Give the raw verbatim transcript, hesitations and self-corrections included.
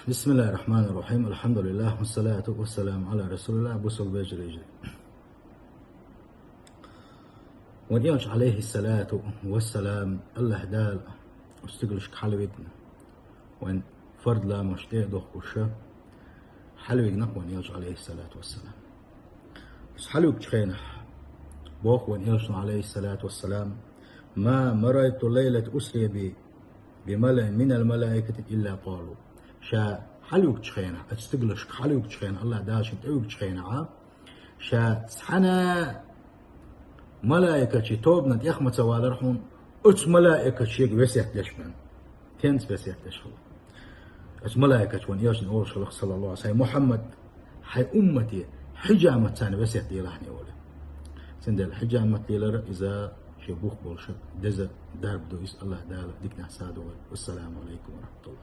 بسم الله الرحمن الرحيم. الحمد لله والصلاة والسلام على رسول الله. Бусалба вежарий. Вайн Элча, алейхи салату вассалам, Аллаха Дала стиглашка хьалвигна, вайн фард ламазаш тӀа дохкуша хьалвигна вайн Элча, алейхи салату вассалам. Хьалвигча хенахь, боху вайн Элчано, алейхи салату вассалам: «ما مررت ليلة أسري بي بملأ من الملائكة إلا قالوا». Ша хьалвигча хенахь, оцу стиглашка хьалвигча хенахь, Аллаха Дала шена тӀевигча хенахь, ша цхьана малайкачийн тобанан тӀех ма ца валара хьуна, оцу малайкаша шега весет деш бен. Кенца весет деш хилла. Оцу малайкаша вайн Элчане олуш хилла, саллаллаху алейхи ва саллям: «Мухьаммад, хьайн уммате хьижамат царна весет делахьа», олий. Цундела хьижамат лелар иза шен бух болуш деза дарба ду, иза Аллаха Дала диканехь садо вай. Вассаламу алейкум ва рахматуллах.